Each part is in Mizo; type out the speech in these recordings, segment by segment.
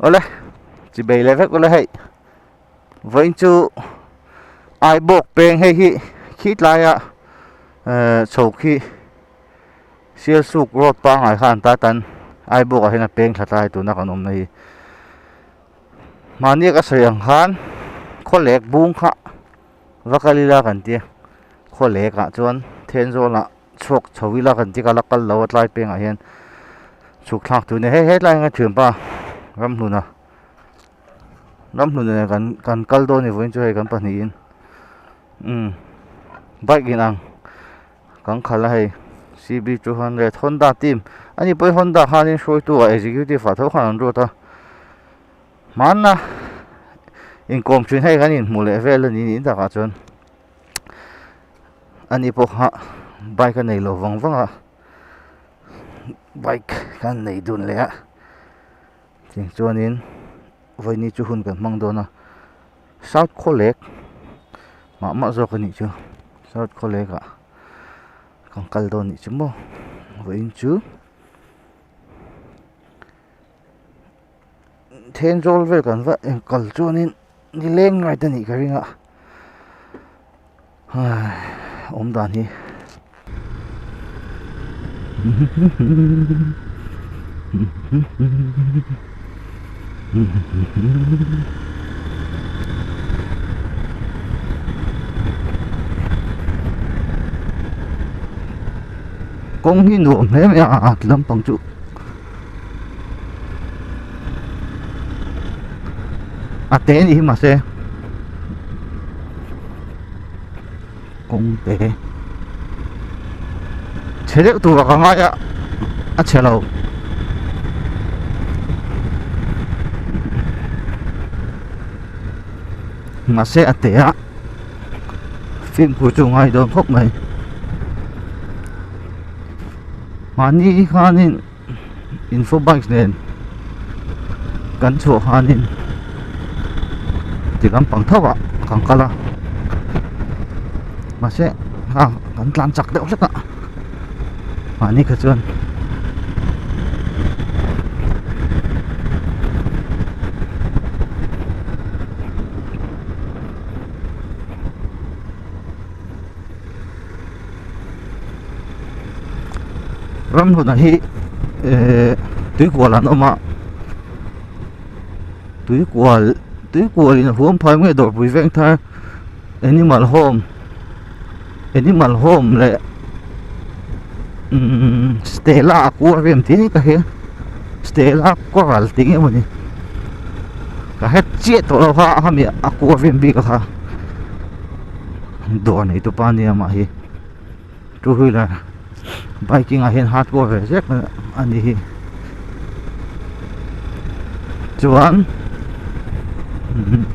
Awle chi bei leh vek ula hei vawiin chu Aibawk peng hei hi khi tlaia ehh chho khi Sialsuk road pangngai khan ta tan Aibawk ah hian a peng thla tlai tuna kan awmna hi mahni ka sawi ang khan khawlek bung kha va kal ila kan tia khawlek ah chuan Thenzawl ah chhuak chho ila kan ti ka la kal lo a tlai pengah hian chhuk thlak tur a ni hei hetlai hian ka thianpa Ramhluna Ramhluna nen kan kan kal dawn a ni vawiin chu hei kan pahnihin umm bike in ang kan khalh a hei C B 200 Honda team ani pawhin Honda khanin hruaitu ah executive ah tho khan an ruat a hmanna inkawm thin hei kan inhmuh leh vel a ni niin takah chuan. Ani pawh kha bike a nei lo vang vang a bike kan nei dun leh a tiang chuanin vawiini chu hun kan hmang dawn a south khawlek mah mah zawk a nih chu south khawlek ah kan kal dawn a nih chu maw vawiin chu Thenzawl vel kan va enkal chuanin nileng ngai te nih ka ring a awm dan hi kawng hi nuam hle mai a ti lampang chu. A te anih hi mahse kawng te chhe deuh tur ah ka ngai a a chhe lo mahse a te a fimkhur chu a ngai dawn khawp mai mahni khanin info bike nen kan chhuah khanin ti lampang tho ah kan kal a mahse a kan tlan chak deuh hlek a mahni kha chuan Ramhluna hi ehh tuikual an awm a tuikual tuikual in a huam phai nge dawrpui veng thar animal home animal home leh umm stella aquarium tih ka hria stella coral tih nge mawni ka hre chiah tawh lo kha a mi aquarium bik a kha dawr nei tu pa nia mah hi two wheeler biking ah hian hardcore ve zek a ni hi chuan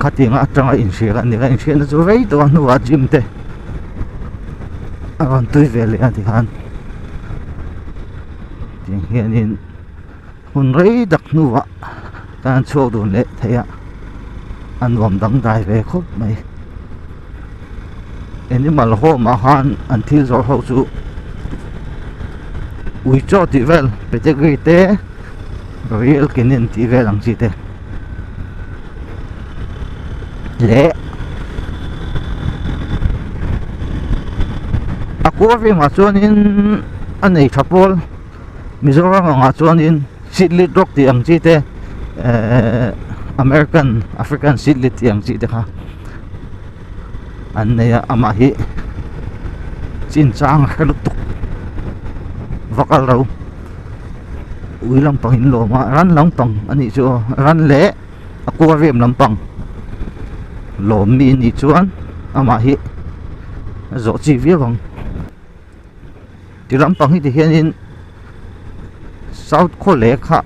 khatiang atanga inhria a ni a inhriatna chu rei tawh a hnuah gym te a rawn tui ve leh a tikhan tiang hianin hun rei tak hnuah kan chhuak dun leh thei a a nuam dangdai ve khawp mai animal home ah khan an thil zawrh ho chu ui chaw tih vel pedigree te royal canin tih vel ang chi te leh aquarium ah chuanin a nei tha pawl. Mizoram angah chuanin seedlit rock tih ang chi te ehh American African seedlit tih ang chi te kha an nei a amah hi chinchang a hre lutuk vak a lo ui lampang in lawm a ran lampang a nih chu aw ran leh aquarium lampang lawm mi a nih chuan amah hi a zawh chi viau ang. Ti lampang hi ti hianin south khawlek kha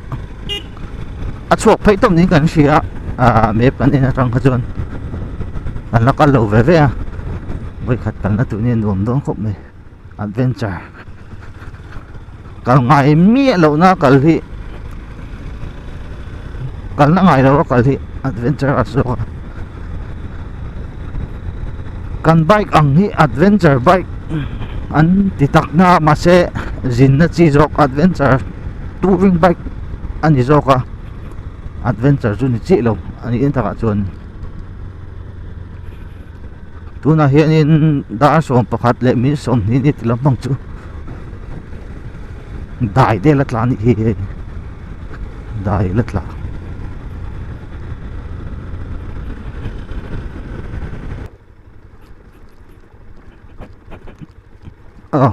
a chhuak phei tawp niin kan hria a ah map kan en atang kha chuan an la kal lo ve ve a vawikhat kalna tur nia nuam dawn khawp mai adventure kal ngai miah lohna kal hi kalna ngai lo a kal hi adventure a zawk a kan bike ang hi adventure bike an ti tak na a mahse zinna chi zawk adventure touring bike a ni zawk a. Adventure chu ni chiah lo a nih takah chuan tunah hianin dar 11 leh min 20 ni ti lampang chu dai te la tla a nih hi hei dai la tla. Aw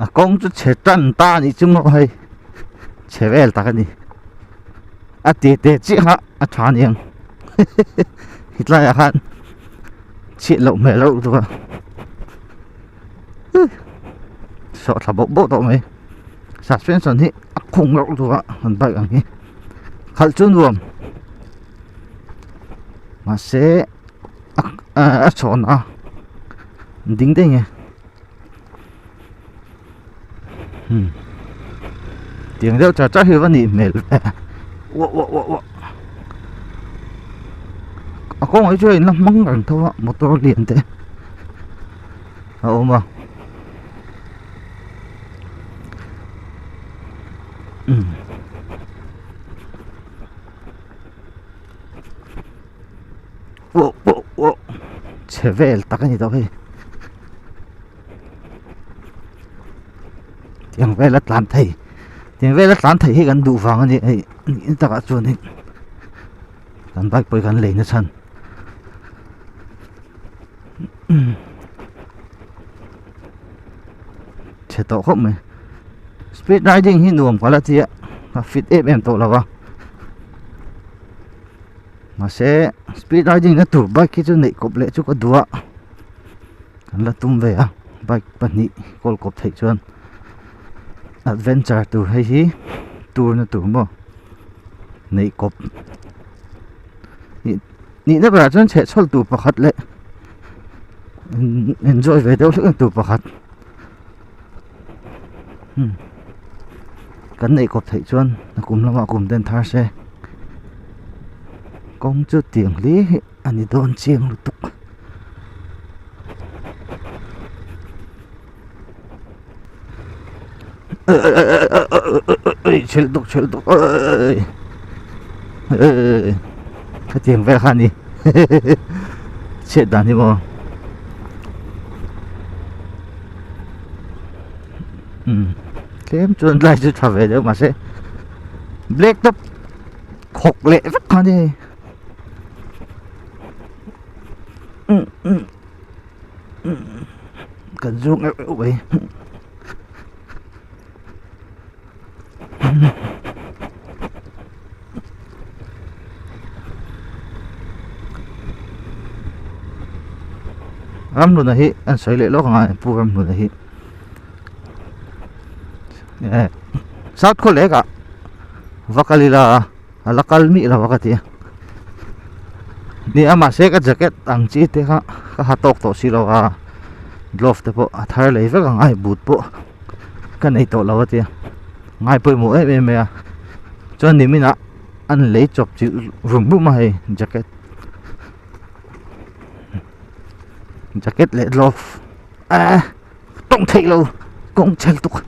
a kawng chu chhe tan ta a nih chu maw hei chhe vel tak a ni a te te chiah kha a tha aniang hetlai ah khan chhiat loh hmel reuh lutuk a sawh thla bawk bawk tawh mai suspension hi a khung reuh lutuk a an bike ang hi khalh chu nuam mahse a chhawn a ding daih nge hmm tiang deuh char char hi va nih hmel ve uah uah uah uah a kawngah hi chuan in la hmang reng tho a motor lian te a awm a umm. Uah uah uah chhe vel tak a ni tawh hei tiang vel a tlan thei tiang vel a tlan thei hi kan duh vang a ni hei ni takah chuan in kan bike pawh hi kan lei na chhan chhe tawh khawp mai speed riding hi nuam ka la tia a fit em em tawh lo va. Mahse speed riding na tur bike hi chu neih kawp leh chu ka duh a kan la tum ve a bike pahnih kawl kawp theih chuan adventure tur hei hi tour na tur maw neih kawp nih nihna berah chuan chhehchhawl tur pakhat leh enjoy ve deuh hlek na tur pakhat kan neih kawp theih chuan a kum lamah kum den thar se kawng chu tiang hle hi a ni dawn chiang lutuk chhel tuk chhel tuk khatiang vel kha a ni chhiat dan hi maw. Tlem chuan tlai chu tha ve deuh mahse black top khawk leh vek kha ni kan zung euh euh mai Ramhluna hi an sawi leh lawk ang a pu Ramhluna hi eh South Khawlek ah va kal ila a la kal mih lo a ka ti a ni a mahse ka jacket ang chi te kha ka ha tawk tawh si lo a glove te pawh a thar lei vek ang a hei boot pawh ka nei tawh lo a tia ngai pawimawh em em mai a chuan nimin ah an lei chawp chilh rum rum a hei jacket jacket leh glove ah tawng theih lo kawng chhel tuk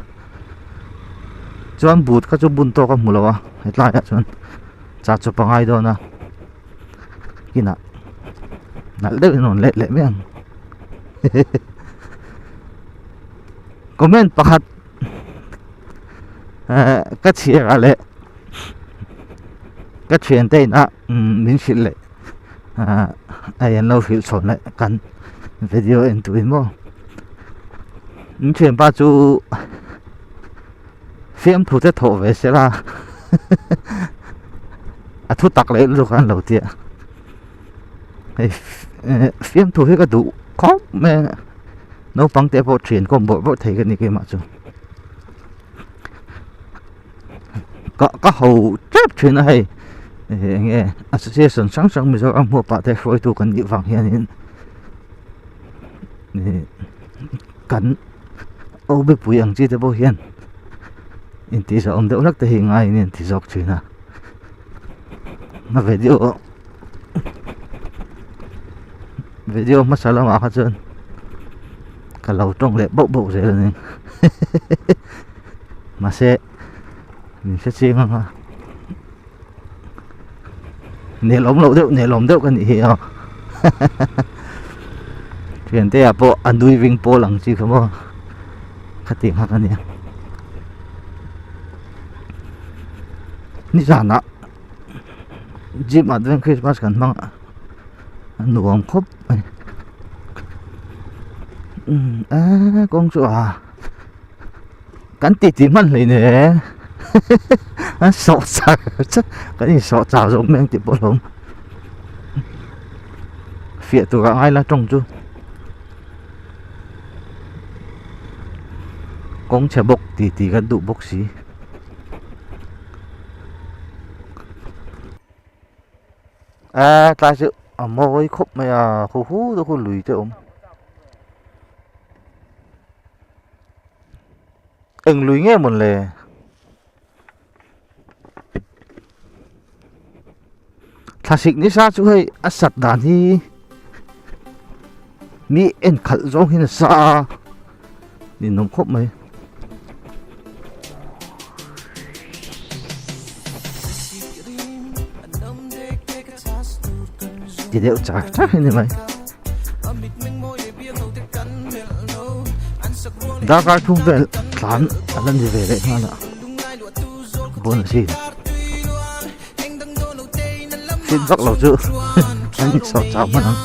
chuan boot kha chu bun tawk a hmu lo a hetlai ah chuan chah chawp a ngai dawn a kinah nalh deuhin a rawn let leh mai ang comment pakhat eh ka chhiar ah leh ka thiante in a min hrilh leh ah hei an lo hrilh chhawn leh kan video en tur in maw in thianpa chu fiamthu te thawh ve se la a thu tak leh lutuk a an lo tia hei fiamthu hi ka duh khawp mai a naupang te pawh thian kawm bawrh bawrh thei ka ni keimah chu ka ka ho tep thin a hei eng nge association hrang hrang Mizoram huap ah te hruaitu kan nih vang hianin ih kan O bepui ang chi te pawh hian intihzah awm deuh hlek te hi ngaiin an ti zawk thin a a video video hmasa lamah kha chuan ka lo tawng leh bauh bauh zel a ni mahse min hre chiang ang a. Nelawm loh deuh nelawm deuh ka nih hi a Thiante ah pawh a nui ring pawl ang chi kha maw khati nghak a nia nizanah gym ah chuan christmas kan hmang a a nuam khawp mai umm eee kawng chu a kan ti ti hman hlei nen an sawh char char kan insawh char zawk mai ang tih pawh a hlauhawm fiah tur ah ngai la tawng chu kawng chhe bawk ti ti kan duh bawk si. A tlai chu a mawi khawp mai a hu hu te khu lui te a awm eng lui nge mawn le thlasik nisa chu hei a sat dan hi mi en khalh zawng hian a sa a ninawm khawp mai. Ti deuh char char hi ni mai darkar thum vel tlan a la ni ve leh nghal a bun a sin fit vak lo chu an insawh chau hman ang.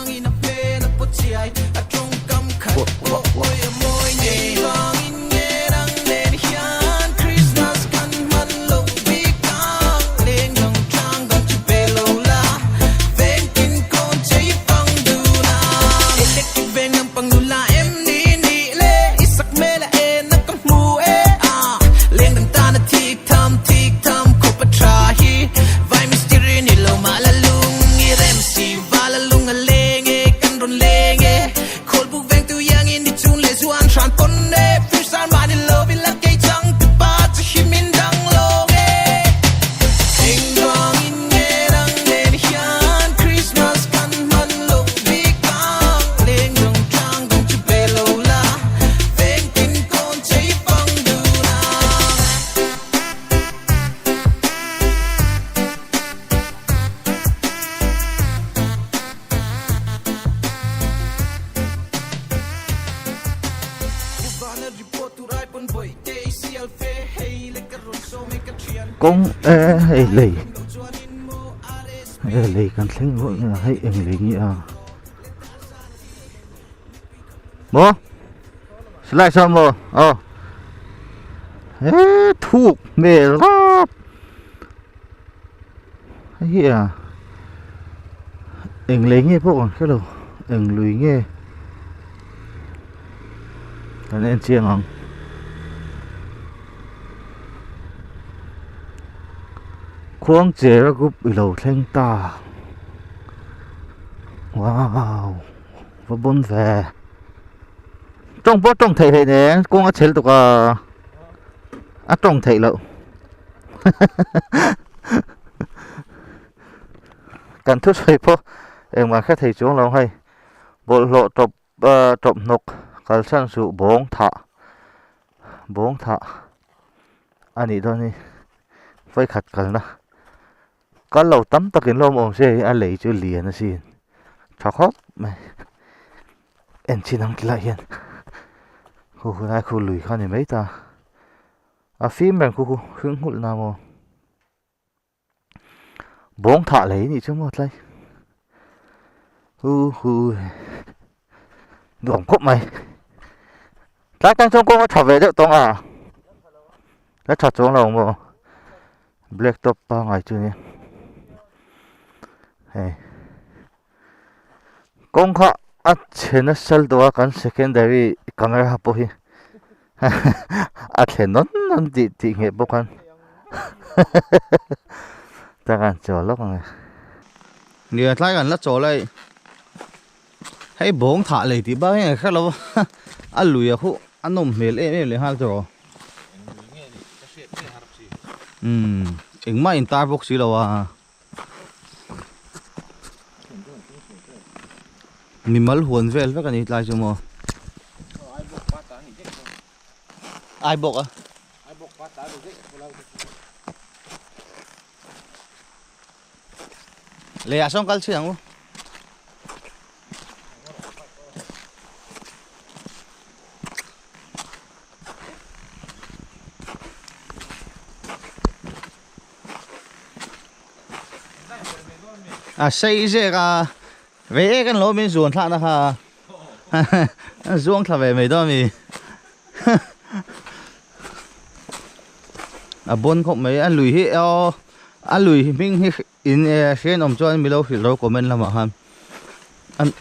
Kawng e hei lei hei lei kan thleng rual mai a hei eng lei nge a maw silai sawn maw aw he thuk hmel rap hei hi a eng lei nge pawh kan hre lo eng lui nge kan en chiang ang. Khuangchera group i lo thleng ta wow va bawn ve tawng pawh tawng theih hleinem kawng a chhel tuk a a tawng theih loh kan thusawi pawh engmah hre thei chuang lo hei bawlhhlawh tawp tawp hnawk kalsan suh bawng thah bawng thah a nih dawn hi vawikhat kalna kal lo tam takin lawm awm se a lei chu lian asin tha khawp mai en chin ang tilai hian khu hunlai khu lui kha a ni mai ta a fim reng khu khu hring nghulh na maw. Bawng thah lei nih chu maw tlai hu hu nuam khawp mai tlai tan chuan kawng a tha ve deuh tawng a la tha chuang lo maw black top pangai chu nia hei kawng kha a chhe nasa lutuk a kan secondary camera pawh hi a thlen nawn nawn tih tih ngheh bawk khan ta kan chawl lawk ang e nia tlai kan la chawl a hei bawng thah lei tih bak hi ka hre lo a lui a khuh a nawm hmel em em leh nghal chu rawh umm engmah in tar bawk si lo a. Mimal huan vel vek a ni tlai chu maw ai bawk a Leiah sawn kal chhin ang u. A sei zek a ve ek an lo min zuan thlak na kha a zuang thla ve mai dawn a mi a bawn khawp mai a lui hi aw a lui hming hi in hriat awm chuan milo hrilh ro comment lamah khan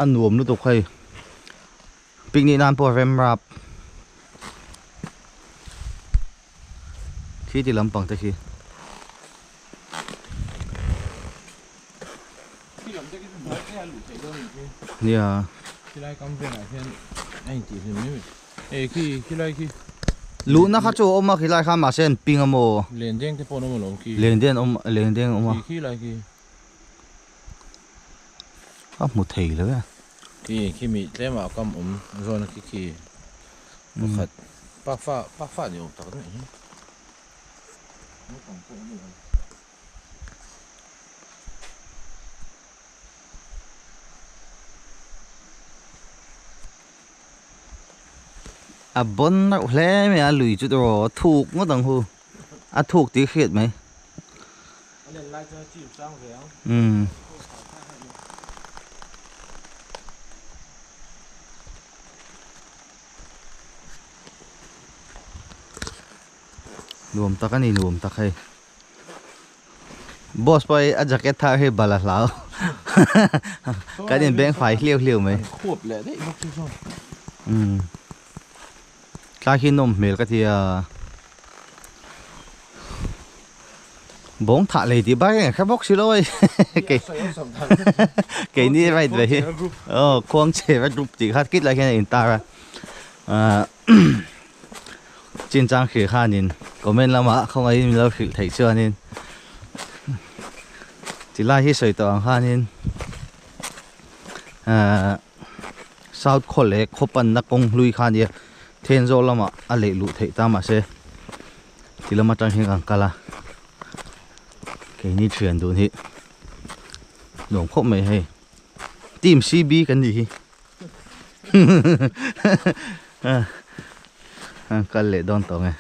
a nuam lutuk hei picnic nan pawh rem rap khi ti lampang te khi. Nia. Khilai kam velah hian a intih hlim mai mai. E khi khilai khi. Luhna kha chu a awm a khilai kha mahse an ping a maw. Lendeng te pawh an awm alawm khi. Lendeng an awm lendeng an awm a. Khi khilai khi. Ka hmu thei lo e. Khi khi mi tlemah kam awm zawn a khi khi pakhat pafa pafa ni awm tak a nih hi. Naupang pawh an awm. A bawn reuh hle mai a lui chu tawh thuk ngawt ang hu a thuk tih hriat mai umm nuam tak a ni nuam tak hei. Boss pawh hi a jacket thar hi bal a hlau kan in beng fai hliau hliau mai khuap leh daih bawk chu chuan umm tlai khi nawm hmel ka ti a bawng thah lei tih bar hian ka hre bawk si lo a kei keini right ve hi aw khuang chhe va group tih kha kit lai hian a in tar a ah Chinchang hrih khanin comment lamah khawngaihin min lo hrilh theih chuanin ti lai hi sawi tawh ang khanin ahh south khaw leh khaw panna kawng hlui kha ania Thenzawl lamah a leh luh theih ta mahse ti lam atang hian kan kal a keini thian dun hi nuam khawp mai hei team C_B kan nih hi. Kal leh dawn tawh nge.